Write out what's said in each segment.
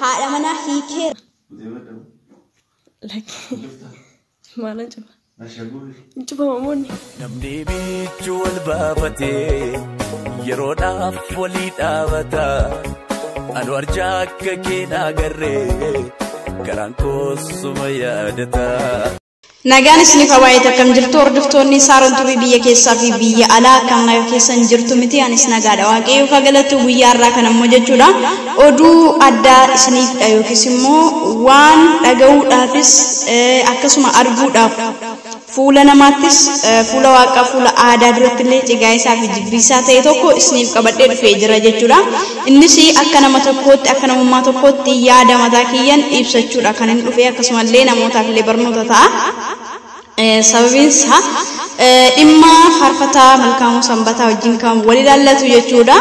Haadha manaa hiikeera. Maalan cufa? Hin cufama moonni. Namni bichuu wal baafatee yeroodhaaf walii dhaabata. Anu arjaa akka keen agarree garaan koosuma yaadata. Nagaan isiniif hawaayee akkam jirtu hordoftoonni Saaroon Tubii biyya keessaa fi biyya alaa akkam nagaa keessan jirtu miti anis nagaadha. Waaqayyo fa galatu guyyaa irraa kan ammoo jechuudha. Oduu addaa isiniifdha yookiis immoo waan dhaga'uudhaafis akkasuma arguudhaaf fuula namaattis fuula waaqaa fuula aadaa duratti illee cigaayisaa fi jibbiisaa ta'e tokko isiniif qabadhee dhufee jira jechuudha. Innis akka nama tokkootti akka namummaa tokkootti yaada mataa kiyyan ibsachuudha kan inni dhufe akkasumallee namootaaf illee barnoota ta'a. Sababiin isaa dhimma faarfataa Malkaamuu Sanbataa wajjin kan wal ilaallatu jechuudha.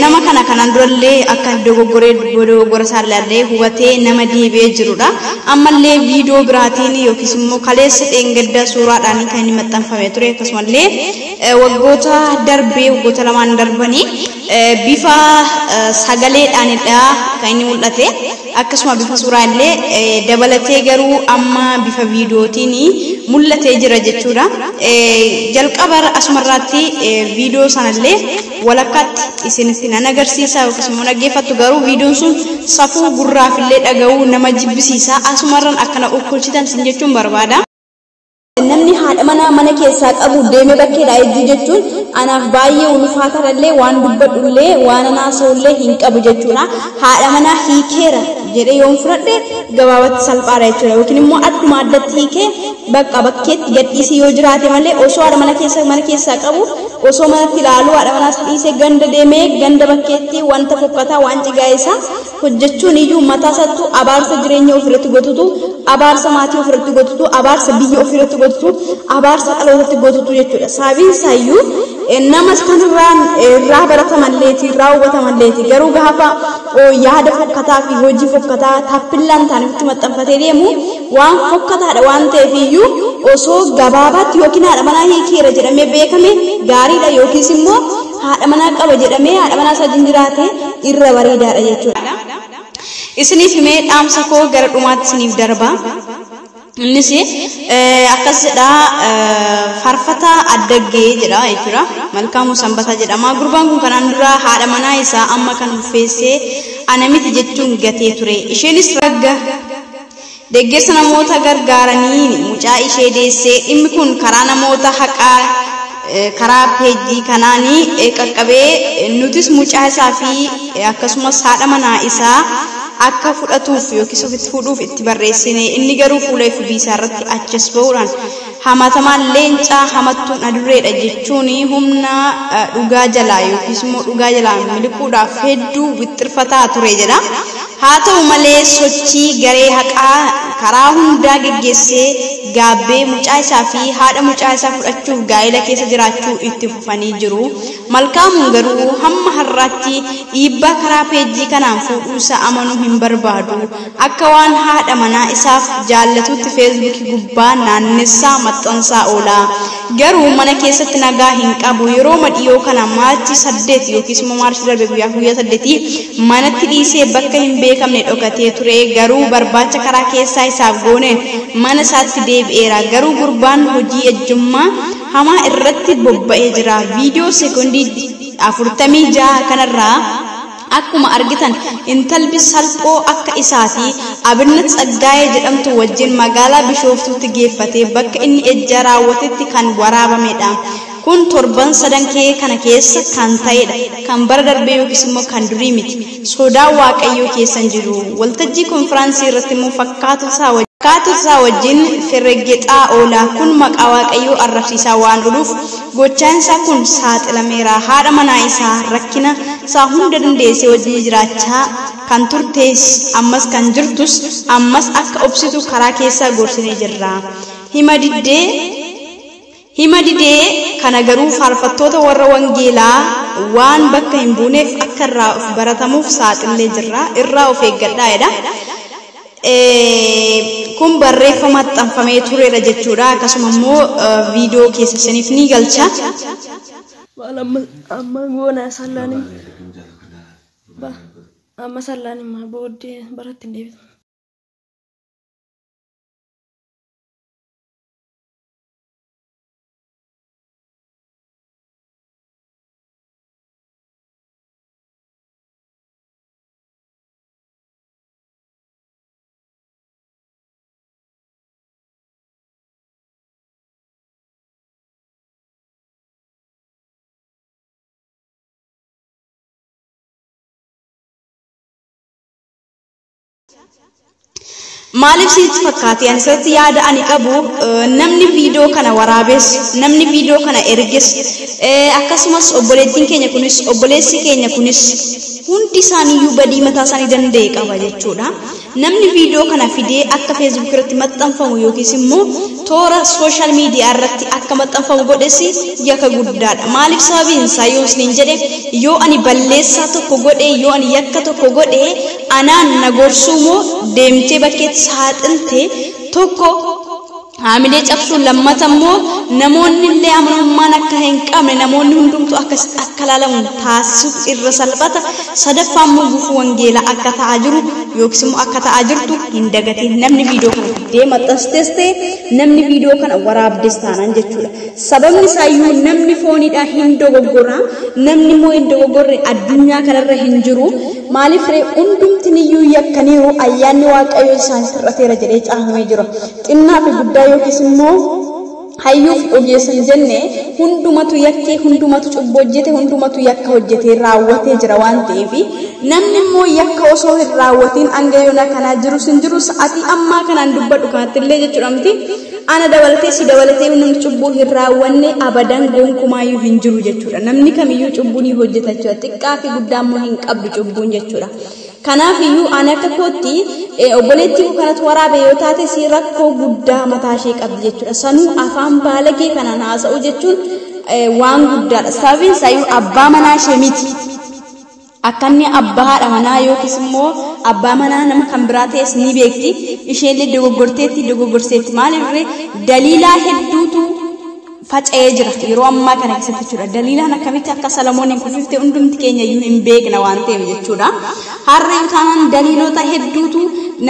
Nama kana kanaan durallee akka dogoggoree dogoggora isaallee hubatee nama deebi'ee jirudha. Ammallee viidiyoo biraatiin yookiis immoo kaleessa dheengadda suuraadhaan kan inni maxxanfamee ture akkasumallee waggoota darbee waggoota lamaan darbanii bifa sagaleedhaanidha kan inni mul'ate. Akkasuma bifa suuraa illee dabalatee garuu amma bifa viidiyootiin mul'atee jira jechuudha. Jalqaba asumarraatti viidiyoo sanallee walakkaatti isinitti nan agarsiisa yookiis immoo dhaggeeffattu garuu viidiyoon sun safuu gurraaf illee dhaga'uu nama jibbisiisa. Asumarraan akkana okkolchitan isin jechuun barbaada. Namni haadha manaa mana keessaa qabu deemee bakkeedhaa ejjuu jechuun anaaf baay'ee ulfaataadhallee waan dubbadhullee waan haasa'ullee hin qabu jechuudha. Haadha manaa hiikeera jedhee yoon fudhadhe gabaabatti salphaadha jechuudha. Yookiin immoo adduma addatti hiikee bakka bakkeetti gadhiisee yoo jiraate malee osoo haadha mana keessa mana keessaa qabu osoo manatti ilaalu haadha manaas dhiisee ganda deemee ganda bakkeetti wanta fokkataa waan cigaa'isaa hojjechuun iyyuu mataa isaattu abaarsa jireenya ofirratti gotutu abaarsa maatii ofirratti gotutu abaarsa biyya ofirratti gotutu abaarsa dhalootatti gotutu jechuudha. Sababiin isaayyuu nama kanarraan irraa baratamalleeti irraa hubatamalleeti garuu gaafa yaada fokkataa fi hojii fokkataa taappillaan taane ofitti maxxanfatee deemu waan fokkataadha waan ta'eef iyyuu osoo gabaabaatti yookiin haadha manaa hiikeera jedhamee beekame gaariidha yookiis immoo haadha manaa qaba jedhamee haadha manaa isaa wajjin jiraate irra bareedaadha jechuudha. Isiniif himee dhaamsa koo gara dhumaatti isiniif darba. Innis akkas jedha faarfataa Addaggee jedha jechuudha. Malkaamuu Sanbataa jedhama. Gurbaan kun kanaan dura haadha manaa isaa amma kan ulfeessee ana miti jechuun gatee ture. Isheenis ragga deeggarsa namoota gargaaraniin mucaa ishee deessee dhimmi kun karaa namoota haqaa karaa peejii kanaanii qaqqabee nutis mucaa isaa fi akkasumas haadha manaa isaa akka fudhatuuf yookiis ofitti fuudhuuf itti barreessine inni garuu fuula FB isaa irratti achas bahuudhaan hamatamaan leencaa hamattuun adurreedha jechuun humna dhugaa jalaa yookiis immoo dhugaa jalaa miliquudhaaf hedduu wixxirfataa ture jedha. Haa ta'u malee sochii garee haqaa karaa hundaa geggeessee gaabbee mucaa isaa fi haadha mucaa isaa fudhachuuf gaa'ela keessa jiraachuu itti fufanii jiru. Malkaamuun garuu hamma har'aatti dhiibbaa karaa peejii kanaan fuudhuu isaa amanuu hin barbaadu. Akka waan haadha manaa isaaf jaallatutti feesbuukii gubbaa naannessaa maxxansaa oola. Garuu mana keessatti nagaa hin qabu. Yeroo dhiyoo kana maarchi 8 yookiis immoo maarchi darbe guyyaa guyyaa 8 manatti dhiisee bakka hin beekamne dhokatee ture. Garuu barbaacha karaa keessaa isaaf gooneen mana isaatti deebi'eera. Garuu gurbaan hojii ejjummaa hamaa irratti bobba'ee jira. Viidiyoo sekoondii 46 kanarraa akkuma argitan intalli salphoo akka isaati Abinnat Tsaggaayee jedhamtu wajjin magaalaa Bishooftuutti geeffatee bakka inni ejja raawwatetti kan waraabamedha. Kun torban sadan kee kana keessa kan ta'edha. Kan bara darbee yookiis immoo kan durii miti. Sodaa Waaqayyoo keessan jiru. Waltajjii konfiraansii irratti immoo fakkaatu isaa wajjin ferregexaa oola. Kun maqaa Waaqayyoo arrabsiisaa waan ooluuf gochaan isaa kun saaxilameera. Haadha manaa isaa rakkina isaa hunda dandeessee wajjin jiraachaa kan turtes ammas kan jirtus ammas akka obsitu karaa keessaa gorsinee jirra. Hima didee kana garuu faarfattoota warra wangeelaa waan bakka hin buuneef akka irraa of baratamuuf saaxillee jirra. Irraa of eeggadhaa jedha. Kun barreeffama maxxanfamee turedha jechuudha. Akkasuma immoo viidiyoo keessa isiniif ni galcha. Maal amma amma goona sallaanii. Ba. Amma sallaan immoo booddee baratti hin deebitu. Maaliif sitti fakkaate? Ani sirriitti yaada ani qabu, namni viidiyoo kana waraabes, namni viidiyoo kana erges, akkasumas obboleettiin keenya kunis, obboleessi keenya kunis, hundi isaaniiyyuu badii mataa isaanii danda'e qaba jechuudha. Namni viidiyoo kana fidee akka Facebook irratti maxxanfamu yookiis immoo toora sooshaal miidiyaa irratti akka maxxanfamu godhes yakka guddaadha. Maaliif? Sababiin isaa yoo isiniin jedhe, yoo ani balleessaa tokko godhe, yoo ani yakka tokko godhe, anaan na gorsuu moo deemtee bakkeetti saaxilte? Tokko haamilee cabsuun, lammata immoo namoonni illee amanamummaan akka hin qabne, namoonni hundumtuu akka laalamu taasisuuf irra salphata. Sadaffaa immoo gufuu wangeelaa akka ta'aa jiru yookiis immoo akka ta'aa jirtu hin dagatin, namni viidiyoo kana fiddee maxxansites ta'e, namni viidiyoo kana waraabdes taanaan jechuudha. Sababni isaayyuu namni fooniidhaa hin dogoggora, namni immoo hin dogoggorre addunyaa kanarra hin jiru. Maaliif ree? Hundumtiniyyuu yakkaniiru, ayyaanni Waaqayyoo isaanitti hir'ateera jedhee caafamee jira. Xinnaa fi guddaa yookiis immoo hayyuu fi ogeessa hin jenne, hundumatu yakkee, hundumatu cubbuu hojjete, hundumatu yakka hojjetee raawwatee jira waan ta'eef, namni immoo yakka osoo hin raawwatiin hanga yoona kanaa jirus hin jiru. Sa'aatii ammaa kanaan dubbadhu kanatti illee jechuudha miti, ana dabalatee, si dabalatee, namni cubbuu hin raawwanne abadan gonkumaayyuu hin jiru jechuudha. Namni kamiyyuu cubbuu ni hojjeta jechuudha. Xiqqaa fi guddaa immoo hin qabdu cubbuun jechuudha. Kanaaf iyyuu ani akka kootti, obboleettii koo kanatu waraabe yoo taate, si rakkoo guddaa mataa ishee qabdi jechuudha. Sanuu afaan baalagee kanaan haasa'u jechuun waan guddaadha. Sababiin isaayyuu abbaa manaa ishee miti. Akka inni abbaa haadha manaa yookiis immoo abbaa manaa nama kan biraa ta'es ni beekti. Isheenillee dogoggorteetti, dogoggorseetti. Maaliif? Daliilaa hedduutu faca'ee jira yeroo ammaa kana keessatti jechuudha. Daliilaan akkamitti akka Salamooniin kufifte hundumti keenya iyyuu hin beekna waan ta'eef jechuudha. Har'a yoo taanaan daliilota hedduutu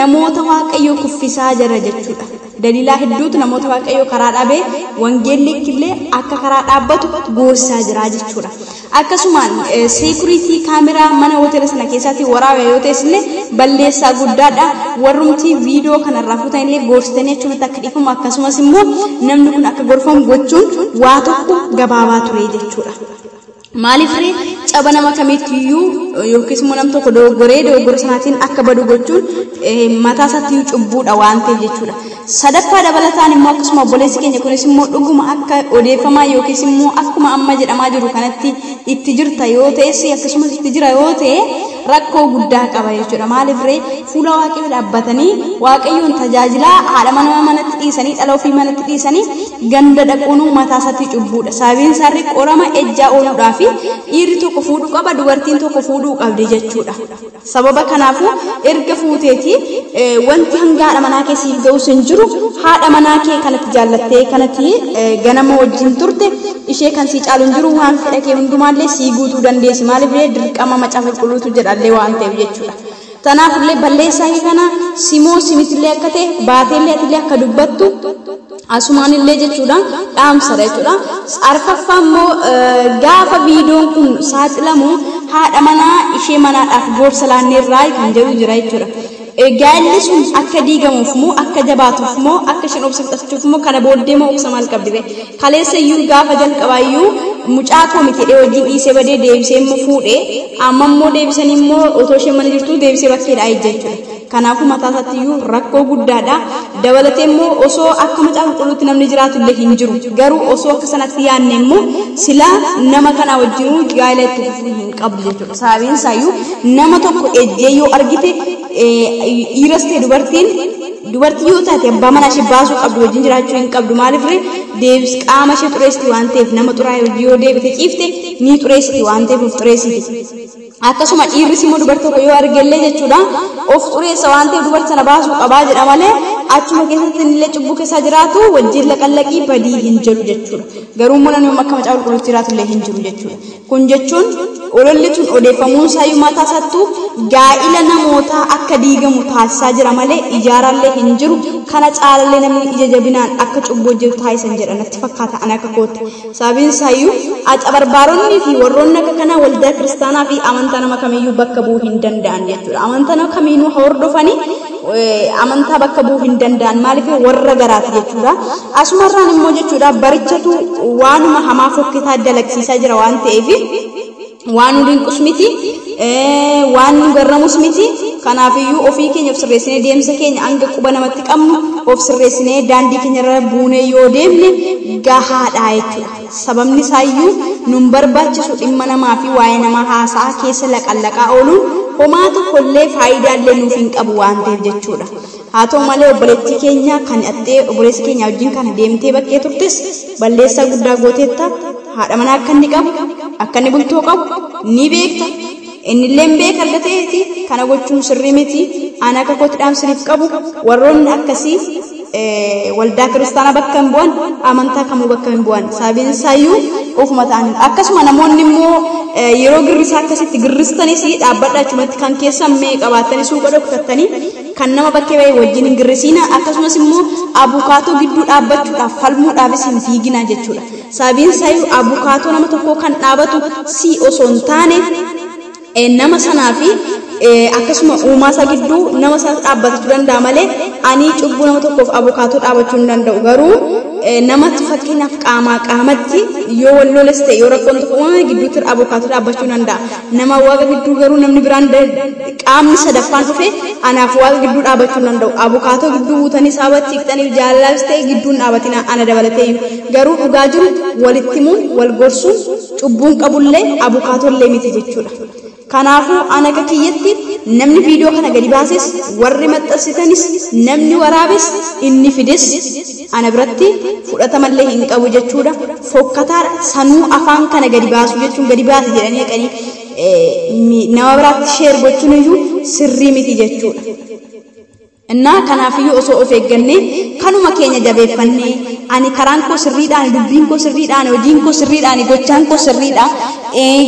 namoota Waaqayyoo kuffisaa jira jechuudha. Daliilaa hedduutu namoota Waaqayyoo karaa dhaabee wangeelli illee akka karaa dhaabbatu goosisaa jira jechuudha. Akkasumaan security camera mana hoteela sana keessatti waraabe yoo ta'es illee balleessaa guddaadha. Warrumti viidiyoo kanarraa fuutan illee gorsitanii achumatti akka dhiifamu, akkasumas immoo namni kun akka gorfamu gochuun waa tokko gabaabaa ture jechuudha. Maaliif ree? Caba nama kamiittiyuu yookiis immoo nam tokko dogoggoree dogoggora sanaatiin akka badu gochuun mataa isaatti cubbuudha waan ta'eef jechuudha. Sadaffaa dabalataan immoo akkasuma obboleessi keenya kunis immoo dhuguma akka odeeffamaa yookiis immoo akkuma amma jedhamaa jiru kanatti itti jirta yoo ta'es, akkasumas itti jira yoo ta'e, rakkoo guddaa qaba jechuudha. Maaliif ree? Fuula Waaqayyoo dhaabbatanii Waaqayyoon tajaajilaa haadha manaa manatti dhiisanii, dhala ofii manatti dhiisanii ganda dhaquunuu mataa isaatti cubbuudha. Sababiin isaarri qorama ejjaa ooluudhaa fi dhiirri tokko fuudhuu qaba, dubartiin tokko fuudhuu qabdi jechuudha. Sababa kanaafuu erga fuuteeti wanti hanga haadha manaa kee siif ga'us hin jiru. Haadha manaa kee kanatti jaallattee, kanatti ganama wajjin turte, ishee kan sii caalu hin jiru. Waan fedha kee hundumaallee sii guutuu dandeessi. Maaliif? Dirqama Macaafa Qulqulluutu jedhallee waan ta'eef jechuudha. Kanaafillee balleessaa kee kana simoo simitillee akka ta'e baateellee atillee akka dubbattu asumaanillee jechuudha dhaamsadha jechuudha. Arfaffaa immoo, gaafa viidiyoon kun saaxilamu haadha manaa ishee manaadhaaf gorsa laanneerraa kan jedhu jira jechuudha. Gaa'elli sun akka diigamuuf moo, akka jabaatuuf moo, akka isheen obsa fudhachuuf moo, kana booddee moo obsa maal qabdi ree? Kaleessa iyyuu gaafa jalqabaa iyyuu mucaa koo miti jedhee wajjin dhiisee badee, deebisee immoo fuudhee, amma immoo deebisanii immoo otoo isheen mana jirtuu deebisee bakkeedhaa ejja jechuudha. Kanaafuu mataa isaatti iyyuu rakkoo guddaadha. Dabalatee immoo osoo akka Macaafa Qulqulluutti namni jiraatu illee hin jiru. Garuu osoo akka sanatti yaadne immoo silaa nama kana wajjinuu gaa'ela itti fufuu hin qabdu jechuudha. Sababiin isaayyuu nama tokko ejjee yoo argite, dhiiras ta'e dubartiin, dubartii yoo taate abbaa manaa ishee baasuu qabdu, wajjin jiraachuu hin qabdu. Maaliif ree? Deebis qaama ishee xureessiti waan ta'eef, nama xuraa'e hojii yoo deebite ciifte ni xureessiti waan ta'eef, of xureessiti. Akkasuma dhiirris immoo dubartii tokko yoo argellee jechuudha, of xureessa waan ta'eef dubartii sana baasuu qabaa jedha malee, achuma keessatti innillee cubbuu keessa jiraatu wajjin laqallaqii badii hin jedhu jechuudha. Garuu immoo namni akka Macaafa Qulqulluutti jiraatu illee hin jiru jechuudha. Kun jechuun Ololli tun odeeffamuun isaayyuu mataa isaattuu gaa'ila namootaa akka diigamu taasisaa jira malee ijaarallee hin jiru. Kana caalallee namni ija jabinaan akka cubbuu hojjetu taasisan jedha natti fakkaata ani akka kootti. Sababiin isaayyuu acabarbaaronni fi warroonni akka kanaa waldaa kiristaanaa fi amantaa nama kamiyyuu bakka bu'uu hin danda'an jechuudha. Amantaa nama kamiinuu hordofanii amantaa bakka bu'uu hin danda'an, maaliif warra garaati jechuudha. Asumarraan immoo jechuudha barichatu waanuma hamaa fokkitaa dalagsiisaa jira waan ta'eef waan nu dinqus miti, waan nu garramus miti. Kanaafiyyuu ofii keenya of sirreessinee deemsa keenya hanga quba namatti qabnu of sirreessinee daandii keenya irra buunee yoo deemne gahaadha jechuudha. Sababni isaayyuu nun barbaachisu dhimma namaa fi waa'ee namaa haasa'aa keessa laqallaqaa ooluun homaa tokkollee faayidaallee nuuf hin qabu waan ta'eef jechuudha. Haa ta'u malee obboleettii keenya kan hidhattee obboleessi keenya wajjin kana deemtee bakkee turtes balleessaa guddaa gooteetta. Haadha manaa akka inni qabu, akka inni bultoo qabu ni beekta. Innillee beeka erga ta'eeti kana gochuun sirrii miti. Ani akka kootti dhaamsiniif qabu warroonni akkasii waldaa kiristaanaa bakka hin bu'an, amantaa kamuu bakka hin bu'an. Sababiin isaayyuu ofuma ta'anii. Akkasuma namoonni immoo yeroo girrisaa akkasitti girristanis dhaabbadha achumatti kan keessan mee qabaattanii suuqa dhokfattanii kan nama bakkee ba'e wajjin hin girrisiina. Akkasumas immoo abukaatoo gidduu dhaabbachuudhaaf falmuudhaafis hin fiiginaa jechuudha. Sababiin isaayyuu abukaatoo nama tokkoo kan dhaabatu si osoo hin taane nama sanaa fi akkasuma uumaa isaa gidduu nama sana dhaabbachuu danda'a malee ani cubbuu nama tokkoof abukaatoo dhaabachuu hin danda'u. Garuu namatti fakkeenyaaf qaamaa qaamatti yoo wal loles ta'e yoo rakkoon tokko uumame gidduutti abukaatoo dhaabbachuu danda'a. Nama waaqa gidduu garuu namni biraan qaamni sadaffaan dhufe anaaf waaqa gidduu dhaabbachuu hin danda'u. Abukaatoo gidduu buutanii saabatti hiiktaniif jaalalaas ta'e gidduun dhaabatina ana dabalatee. Garuu dhugaa jiru walitti himuun wal gorsuun cubbuun qabullee abukaatoollee miti jechuudha. Kanaafuu ana akka kiyyatti namni viidiyoo kana gadi baases, warri maxxansitanis, namni waraabes, inni fides ana biratti fudhatamallee hin qabu jechuudha. Fokkataadha sanuu afaan kana gadi baasu jechuun gadi baase jedhanii haqanii nama biraatti sheer gochuun iyyuu sirrii miti jechuudha. Innaa kanaafiyyuu osoo of eeggannee kanuma keenya jabeeffannee ani karaan koo sirriidhaan, dubbiin koo sirriidhaan, hojiin koo sirriidhaan, gochaan koo sirriidha.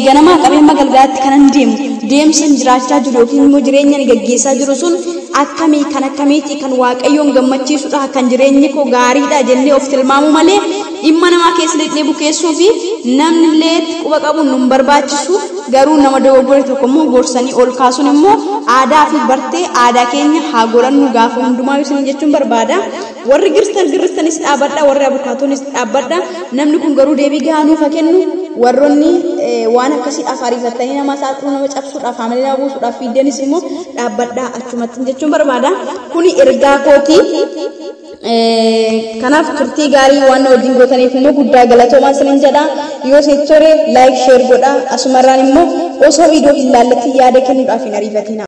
Ganamaa qabee hamma galgalaatti kanan deemu deemsan jiraachaa jiru yookiin immoo jireenya ani gaggeessaa jiru sun akkamii kan akkamiiti kan waaqayyoon gammachiisudha kan jireenyi koo gaariidha jennee of tilmaamu malee dhimma namaa keessa lixnee bukeessuu fi namni illee quba qabu nun barbaachisu. Garuu nama dogoggore tokko immoo gorsanii ol kaasuun immoo aadaa fi bartee aadaa keenya haa godhannu gaafa hundumaa isin jechuun barbaada. Warri girstan girstanis dhaabbadha, warri abukaatoonis dhaabbadha. Namni kun garuu deebii gahaa nuuf haa kennu. Warroonni waan akkasiidhaaf ariifattanii nama saaxiluu, nama cabsuudhaaf, haamilee nama buusuudhaaf fiiddanis immoo dhaabbadha achumatti jechuun barbaada. Kuni ergaa kooti. Kanaaf turtii gaarii waan na wajjin gootaniif immoo guddaa galatoomaa isiniin jedha. Yoo isinitti tole like, share godhaa. Asumarraan immoo osoo viidiyoo hin laallatin yaada kennuudhaaf hin ariifatina.